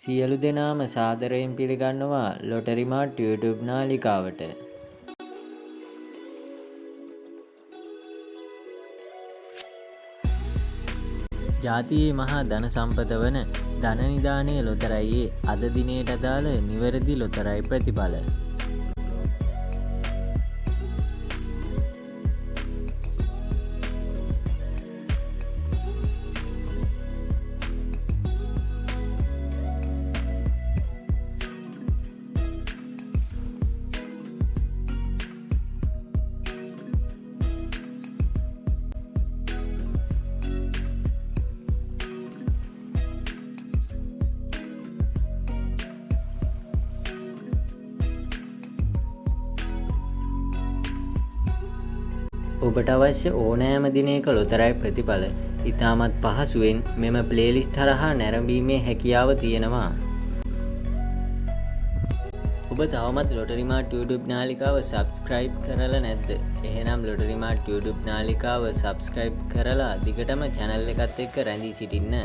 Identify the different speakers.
Speaker 1: සියලු දෙනාම සාදරයෙන් පිළිගන්නවා ලොටරි මාට් YouTube නාලිකාවට. ජාතියේ මහා ධන සම්පත වන ධන නිධානය ලොතරැයියේ අද දිනයට අදාළ නිවැරදි ලොතරැයි ප්‍රතිඵල. ඔබට අවශ්‍ය ඕනෑම දිනයක ලොතරැයි ප්‍රතිඵල ඉතාමත් පහසුවෙන් මෙම ප්ලේලිස්ට් හරහා නැරඹීමේ හැකියාව තියෙනවා. ඔබ තවමත් ලොටරි මාට් YouTube නාලිකාව සබ්ස්ක්‍රයිබ් කරලා නැද්ද? එහෙනම් ලොටරි මාට් YouTube නාලිකාව සබ්ස්ක්‍රයිබ් කරලා දිගටම චැනල් එකත් එක්ක රැඳී සිටින්න.